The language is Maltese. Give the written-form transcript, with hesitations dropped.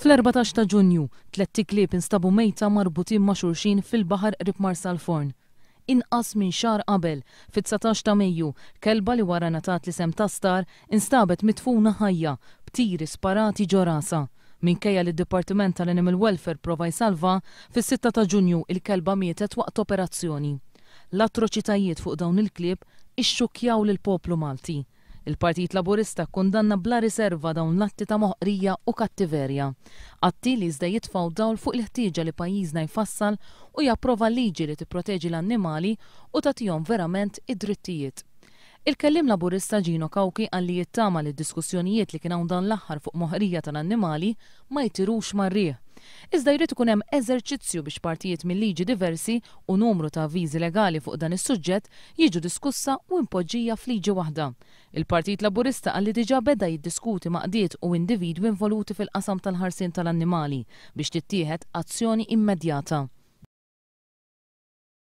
Fl-14 ta' Ġunju, tlett iklieb instabu mejta marbutin ma' xulxin fil-baħar qrib Marsalforn. Inqas minn xahar qabel, fit-19 ta' Mejju, kelba li wara ngħatat l-isem ta' Star instabet midfuna ħajja, b'tiri sparati ġo rasha. Minkejja li d-Dipartiment tal-Animal Welfare prova jsalvha, fis-sitta ta' Ġunju il-kelba mietet waqt operazzjoni. L-atroċitajiet fuq dawn il-klieb ixxukkjaw lill-poplu Malti. Il-Partit Laburista kkundanna bla riserva dawn l-atti ta' moħqrija u kattiverja. Atti li iżda jitfgħu dawl fuq il-ħtieġa li pajjiżna jfassal u japprova liġi li tipproteġi l-annimali u tagħtihom verament id-drittijiet. Il-Kelliem Laburista Gino Cauchi qal li jittama li d-diskussjonijiet li kien hawn dan l-aħħar fuq moħqrija tal-annimali ma jtirux mar-riħ. Iżda jrid ikun hemm eżerċizzju biex partijiet mil-liġi diversi u numru ta' avviżi legali fuq dan is-suġġett jiġu diskussa u impoġġija f'liġi waħda. Il-Partit Laburista qal li diġà beda jiddiskuti m'għaqdiet u individwi involuti fil-qasam tal-ħarsien tal-annimali biex tittieħed azzjoni immedjata.